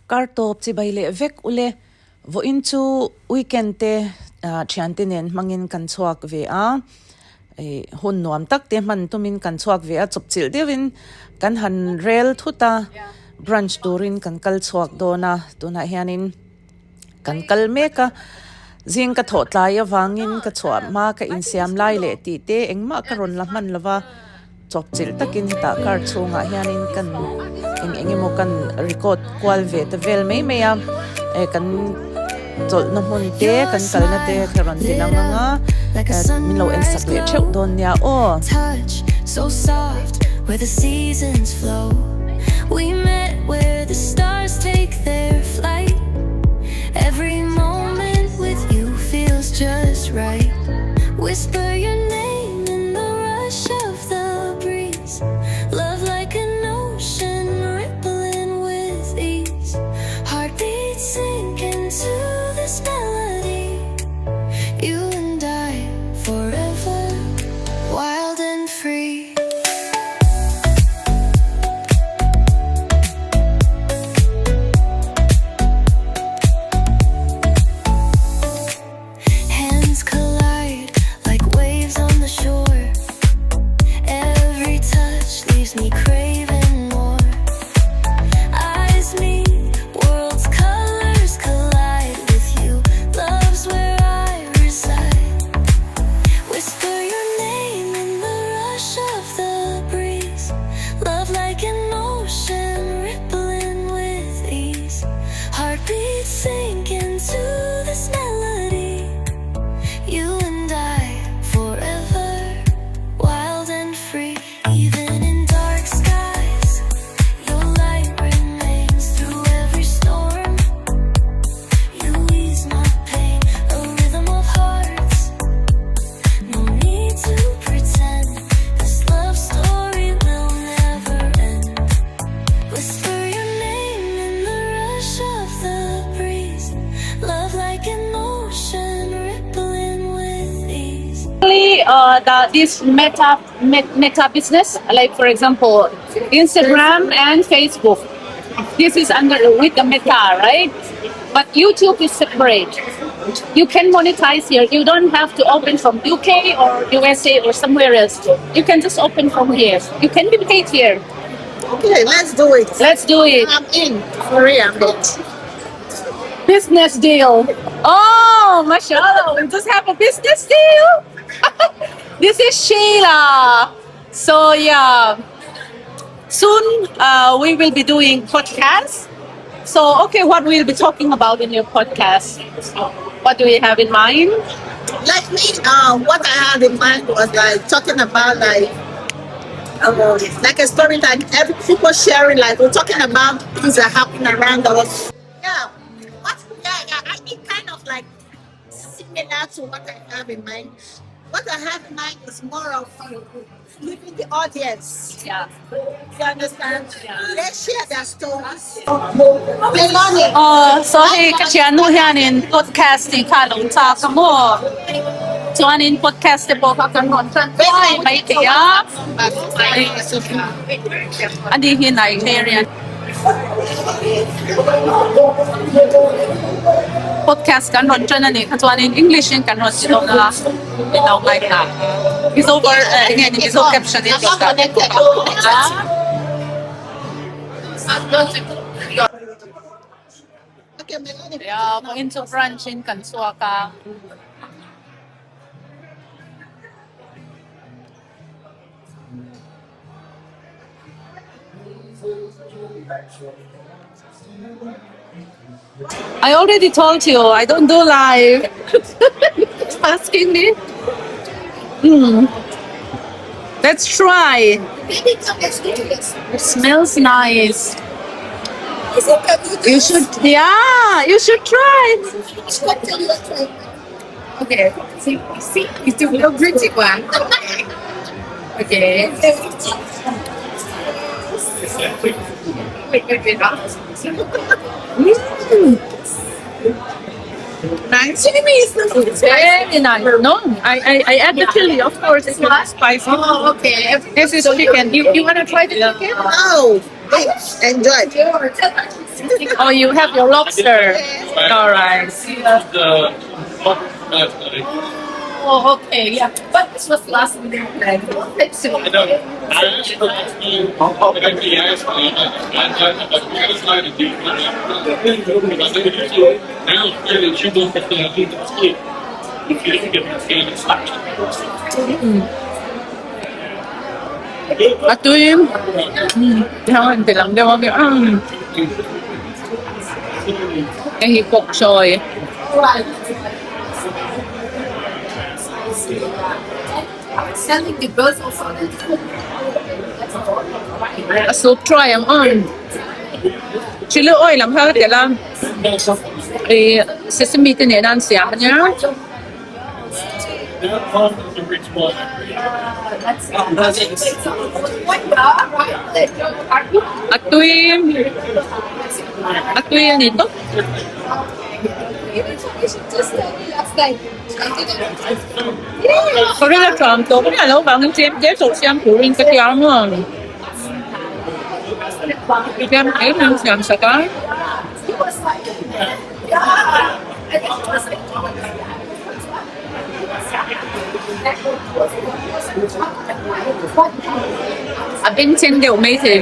Kar tawp chibai leh vek ule. Vawiin chu weekend te thiante nen hmangin kan chhuak ve a, hun nuam tak te hman tumin kan chhuak ve a, chawpchilh deuhin kan han rel thut a, brunch turin kan kal chhuak dawn a, tunah hianin kan kal mek a, zing ka thawh tlai avangin ka chhuah hma ka insiam lai leh tih te engmah ka rawn la hman lo va. Chawpchilh takin hetah car chhungah hianin kan eng eng emaw kan record kual ve ta vel mai mai a eh kan chawlhna hmun te kan kalna te ka rawn ti lang ang a eh min lo en sak leh theuh dawn nia aw. Hands collide like waves on the shore Every touch leaves me craving more Eyes meet, worlds colors collide With you, love's where I reside Whisper your name in the rush of the breeze Love like an ocean rippling with ease Heartbeats sink into this melody You and I forever, wild and free Even in dark skies, your light remains Through every storm, you ease my pain A rhythm of hearts, no need to pretend This love story will never end Whisper your name in the rush of the breeze Love like an ocean rippling with ease. Uh, the, this meta meta business, like for example, Instagram and Facebook. This is under with the meta, right? But YouTube is separate. You can monetize here. You don't have to open from UK or USA or somewhere else. You can just open from here. You can be paid here. Okay, let's do it. Let's do it. I'm in. For real, I'm in. Business deal. Oh, mashallah, we just have a business deal. This is Sheila. So yeah, soon uh, we will be doing podcast. So okay, what we'll be talking about in your podcast? What do we have in mind? Like me, uh, what I had in mind was like talking about like um, like a story like every people sharing like we're talking about things that happen around us. Yeah, what? Yeah, yeah. I think kind of like similar to what I have in mind. What I have in mind is more of giving the audience. Yeah. You understand? Yeah. They share their stories. Melanie. Aw, so hei ka thiannu hianin podcast tih kha a lo chak a maw? Chuanin podcast te pawh kha kan rawn tan thuai mai thei a. Ani hi Nigerian. Podcast kan rawn tan a nih kha chuanin English in kan rawn ti dawn a, min lo ngaithla. Mizo ver eh enge ni Mizo caption in rawn dah vek bawk a. Nia vawiin chu brunch in kan chhuak a. I already told you I don't do live. Asking me. Hmm. Let's try. It smells nice. You should, yeah, you should try. Okay. See, see, it's the real pretty one. Okay. Wait, wait, wait. Mm. Nice. Very nice. No, I, I, I add the chili, of course. It's not spicy. Oh, okay. This is chicken. You, you want to try the chicken? Oh, enjoy. Oh, you have your lobster. All right. Oh, okay, yeah. But this was last minute. Let's see. A tui hang an ti lang deuh a hei hi pok choy. A soup try ang aw chilli oil ang kha ka telh a ih sesame te nen a an siam ania. A tui a tui a ni tawp. Ka ring a tram tawh mai a lo vangin tlem te chawlh siam turin ka ti ang a tlem te min siam sak a. A bengchheng deuh maithei.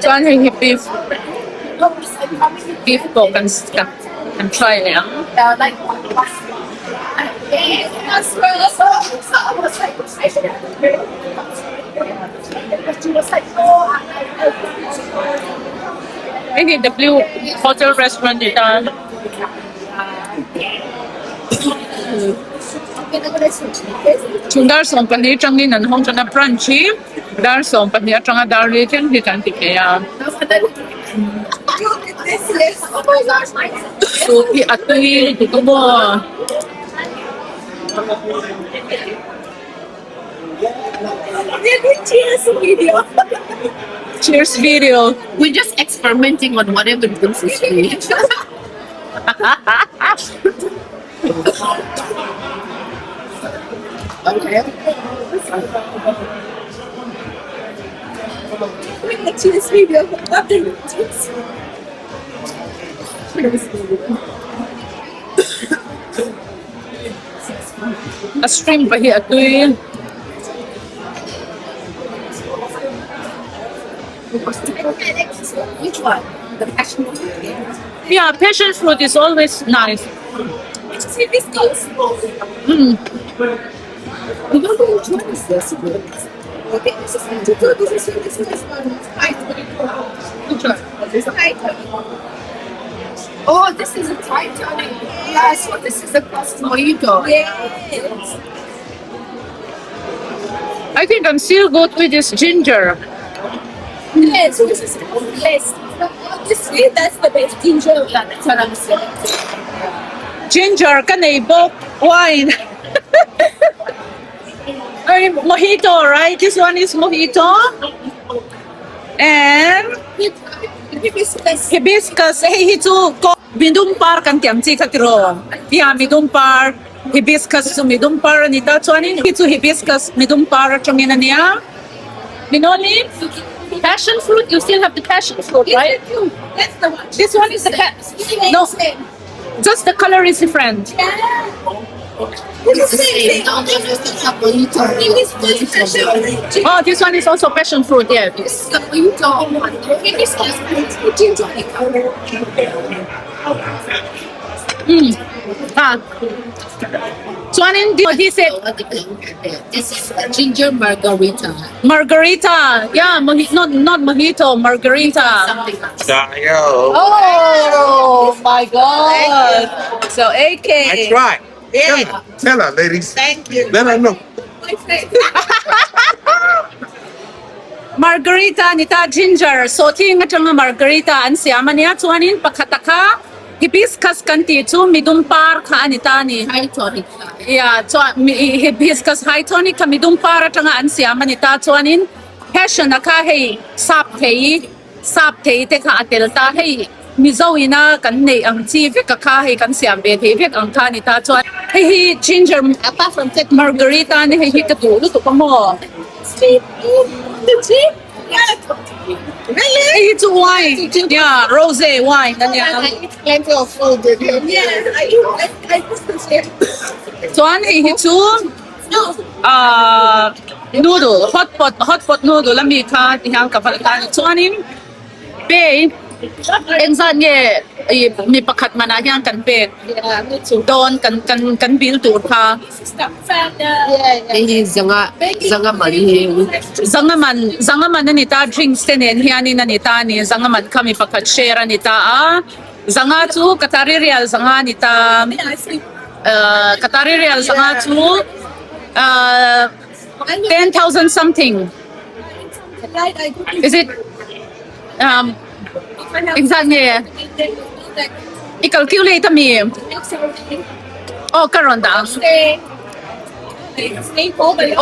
Chuan hei hi beef beef pawh kan kan try leh ang. Hei hi W hotel restaurant tih tan. Chhun dar 12 atangin an hawng tan a branch hi dar 12 atanga dar li thleng hi kan ti thei a. Soup hi a tui lutuk a maw. Cheers video. We're just experimenting on whatever drinks is free. Okay. Cheers video. Cheers. A shrimp hi a tui. Which one? The passion fruit? Yeah, passion fruit is always nice. It's hibiscus. Mm. We don't know which one is this. Okay, this is this is this is this one. Which one? This Oh, this is a Titanic. Yeah, so this is the classic mojito. Yes. I think I'm still good with this ginger. Yes, so this is yes. This that's the best ginger. Yeah, that's what I'm saying. Ginger ka nei bawk wine. Ay, mojito, right? This one is mojito. And Hibiscus. hibiscus. Hei hi chu midum par kan tiam chi kha tiraw. Yeah, midum par. Hibiscus chu midum par a ni ta. Chuanin hi chu hibiscus midum par atangin a nia. Minoli, passion fruit, you still have the passion fruit, right? That's the one. This one is the pa- no, just the color is different. It's the same. Oh, this one is also passion fruit, yeah. This is the mojito one. Hibiscus ginger. Ah. Chuanin he said This is a ginger margarita. margarita. Yeah, moji- not not mojito, margarita. Something like that. Dayo. Oh my god. So AK. That's right. Yeah. Tell her, tell her, ladies. Thank you. Let her know. Margarita nita ginger. So thing atanga margarita an siam ania chuanin pakhata kha hibiscus kan ti chu midum par kha ani ta ni. High tonic. Yeah, chuan mi hibiscus high tonic kha midum par atanga an siam ani ta chuanin passion a kha hei sap thei sap thei te kha a tel ta hei. Mizo ina kan neih ang chi vek a kha hei kan siam ve theih vek ang kha a ni ta chuan hei hi ginger margarita ni hei hi ka duh lutuk a maw hei hi chu wine yeah rose wine a nia chuan hei hi chu ahh noodle hot pot hot pot noodle ami kha ti hian ka va ta a ni chuanin. Pay engzat nge ih mi pakhat manah hian kan pek dawn kan kan kan bill tur kha. Hei hi zanga zanga man hi. Zanga man zanga man a ni ta drinks te nen hianin a ni ta a ni zanga man kha mi pakhat share a ni ta a zanga chu Qatari rial zanga a ni ta ah Qatari rial zanga chu ah 10,000 something is it um engzat nge i calculate ami aw ka rawn dah ang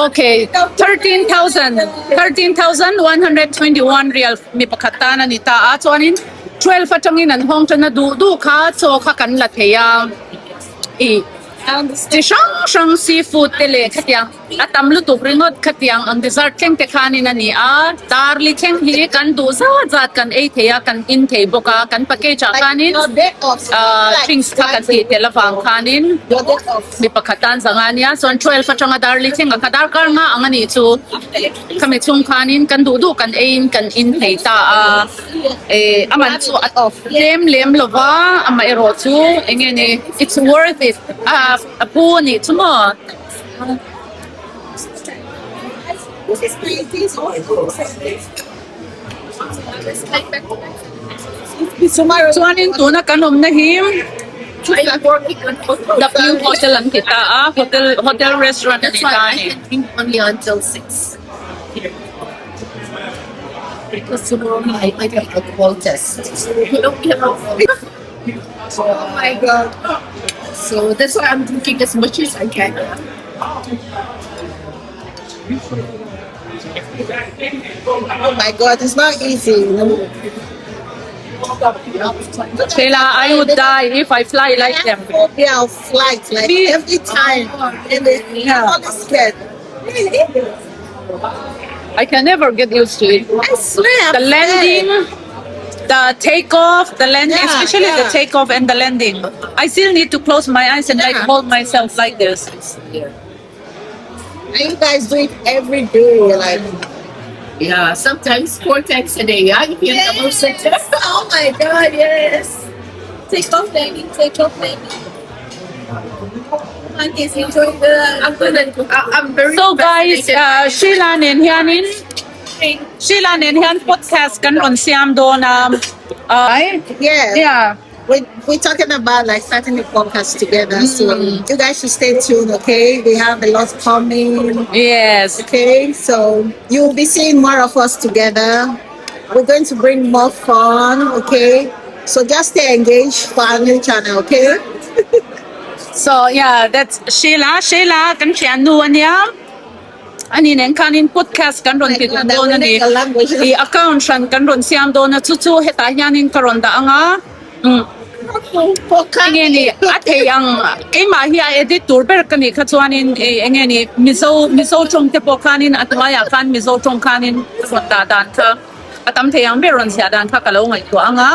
okay 13,000 13,121 rial mi pakhat tan a ni ta a chuanin 12 atangin an hawng tan a duh duh kha chaw kha kan la thei a ih Chi hrang hrang sea food te leh khatiang a tam lutuk ringawt khatiang ang dessert thleng te khanin a ni a, darli thleng hi kan duh zat zat kan ei thei a kan in thei bawk a, kan package ah khanin ahh drinks kha kan tih tel avang khanin mi pakhat tan zanga nia chuan 12 atanga darli thleng a kha darkar nga ang a nih chu khami chhung khanin kan duh duh kan eiin kan in thei ta a. Eh a man chu a tlem lem lo va amaherawh chu eng nge ni it's worth it a a pu a nih chu maw. Chuanin tuna kan awmna hi W hotel an ti ta a hotel hotel restaurant a ni ta a ni. So that's why I'm drinking as much as I can. Oh my God, it's not easy. Sheila, I would die if I fly like them. Phobia of flight, like every time. And they, I'm always scared. I can never get used to it. I swear. The landing, the takeoff, the landing, Yeah, especially the yeah. takeoff and the landing. I still need to close my eyes and like Yeah. hold myself like this. And you guys do it every day, like. Yeah, sometimes four times a day. Yeah, if you double six. Oh my god, yes. Take off landing, take off landing. Monkeys enjoy the I'm gonna. I, I'm very. So guys, fascinated. uh, Sheila nen hianin Sheila nen hian podcast kan rawn siam dawn a. Uh, Yeah. yeah. We, we're talking about like starting the podcast together. So you guys should stay tuned, okay? We have a lot coming. Yes. Okay, so you'll be seeing more of us together. We're going to bring more fun, okay? So just stay engaged for our new channel, okay? So yeah, that's Sheila. Sheila kan thian nu ania. Ani nen khanin podcast kan rawn ti dun dawn a ni. I account hran kan rawn siam dawn a chu chu hetah hianin ka rawn dah ang a. Umm enge ni a thei ang keimah hi a edit tur ber ka nih kha chuanin enge ni Mizo Mizo tawng te pawh khanin a hnuaiah khan Mizo tawng khanin rawn dah dan kha a tam thei ang ber rawn chhiah dan kha ka lo ngaihtuah ang a.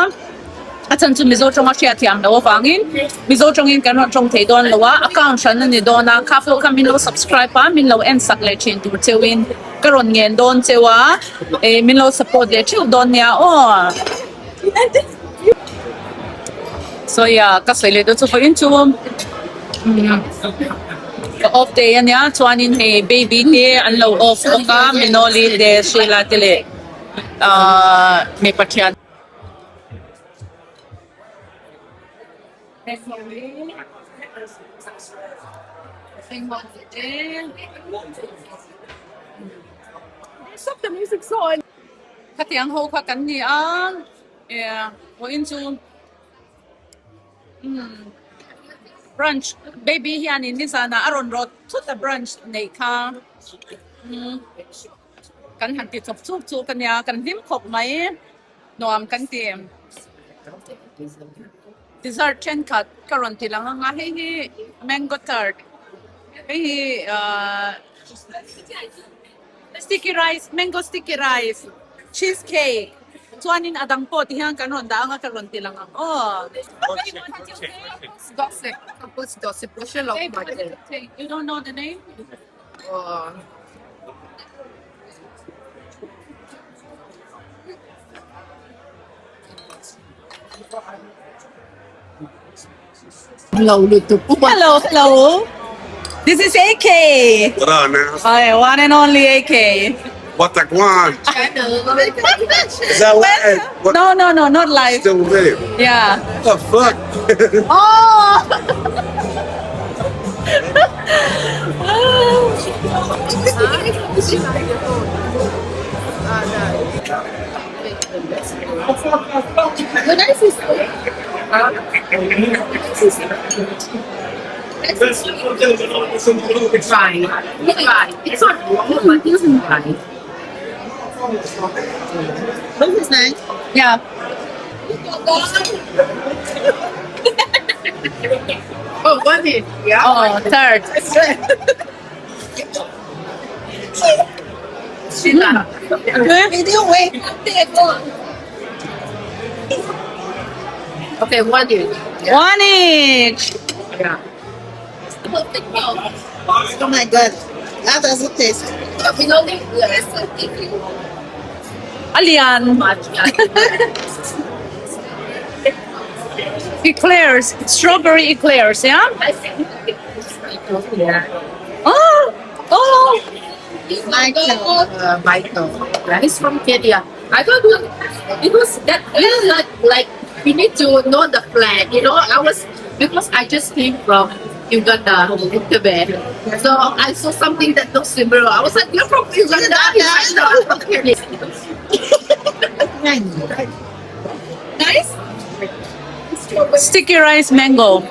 A chhan chu Mizo tawnga hriatthiam loh avangin Mizo tawngin kan rawn tawng thei dawn lo a, account hran a ni dawn a, kha pawh kha min lo subscribe a, min lo en sak leh thin tur cheuhin ka rawn ngen dawn cheu a, eh min lo support leh theuh dawn nia aw. So yeah, ka sawi leh dawn chu vawiin chu ka off day a nia chuanin hei baby te an lo off bawk a, Minoli te Sheila te leh ah mipa thian. Khatiang ho kha kan ni a vawiin chu brunch baby hianin nizanah a rawn rawt thut a brunch neih kha. Kan han ti chawp chuk chuk a nia, kan hlim khawp mai, nuam kan ti. Dessert thenkhat ka rawn ti lang ang a hei hi mango tart hei hi ahh sticky rice mango sticky rice cheese cake chuanin a dang pawh ti hian kan rawn dah ang a ka rawn ti lang ang aw. You don't know the name? Hello, hello. This is AK. What up, man? My one and only AK. What the guan? Is that live? What? No, no, no, not live. Still live. Yeah. What the fuck? Oh! Try. Try. It's not wrong, but it's fine. This is nice. Yeah. Oh, one it. Yeah. Oh, third. Video wait. Okay, one it. One each. Yeah. Oh my god. How does it taste? Alian. Eclairs. Strawberry eclairs, yeah? Yeah. Oh! Oh! Michael. Michael. Yeah, he's from Kenya. I don't know because that little like you need to know the plan. You know, I was because I just came from Uganda, Entebbe. So I saw something that looks similar. I was like, "You're from Uganda?" He's like, "No, I'm from Kenya." Nice. Sticky rice mango.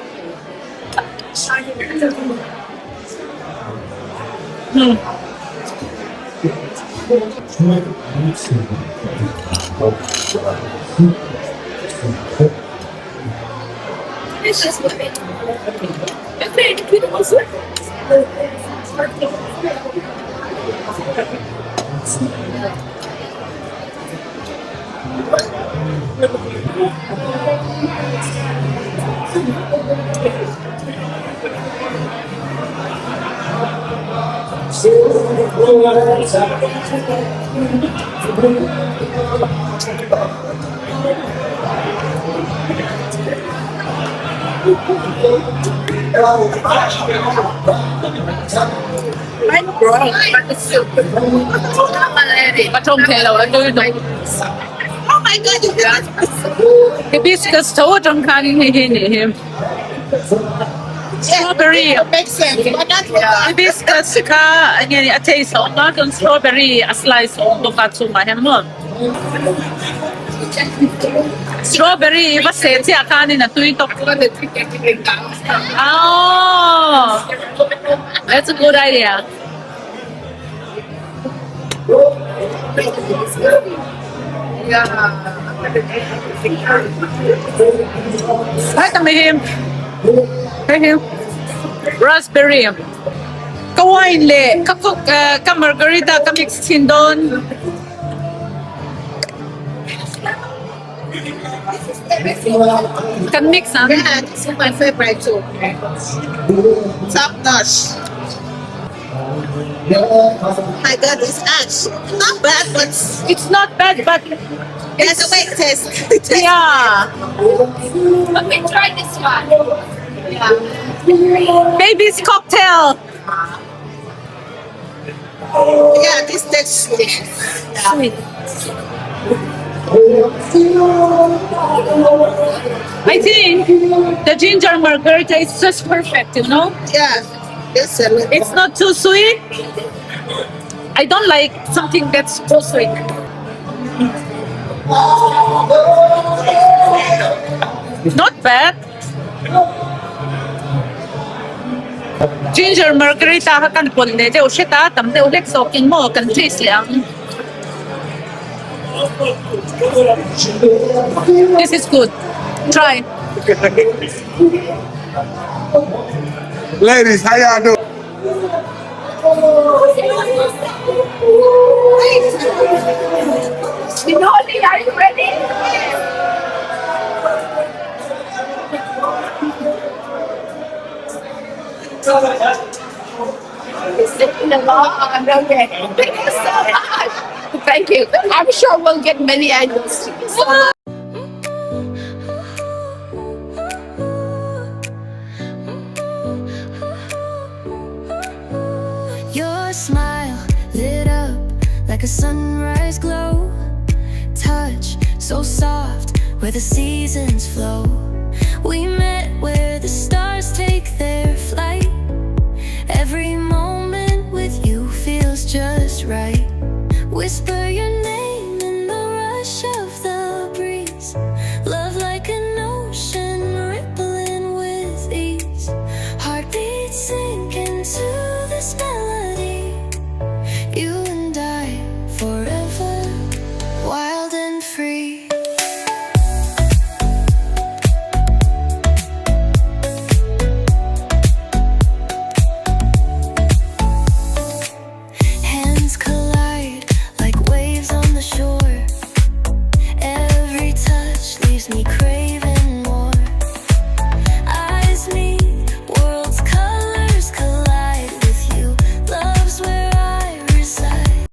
Ka tawng thei lo a tui dawk. Oh my god, you did it. Hibiscus tho atang khanin hei hi nih hi. Strawberry. It makes sense. But that's yeah. Hibiscus kha enge ni a taste a awm a chuan strawberry a slice a awm bawk a chungah hian maw. Strawberry va seh chiah khanin a tui tawp. Oh, that's a good idea. Hai tang hi hei hi raspberry ka wine leh ka coke ka margarita ka mix thin dawn. Kan mix ang. Yeah, this is my favorite too. Top notch. My God, it's ash. Not bad, but It's not bad but there's a way it tastes. It tastes yeah. Okay, try this one. Baby's cocktail. Yeah, this tastes sweet. Sweet. I think the ginger margarita is just perfect, you know? Yeah, it's a little. It's not too sweet. I don't like something that's too sweet. Not bad. Ginger margarita kha kan pawlh leh deuh hret a, tam deuh hlek zawkin maw kan taste leh ang. This is good. Try. Ladies, how y'all doing? Minoli, are you ready? He's taking a long. Okay. Thank you so much. Thank you. I'm sure we'll get many angles. Your smile lit up like a sunrise glow. Touch so soft where the seasons flow. We met where the stars take their flight. Every moment with you feels just right. Whisper your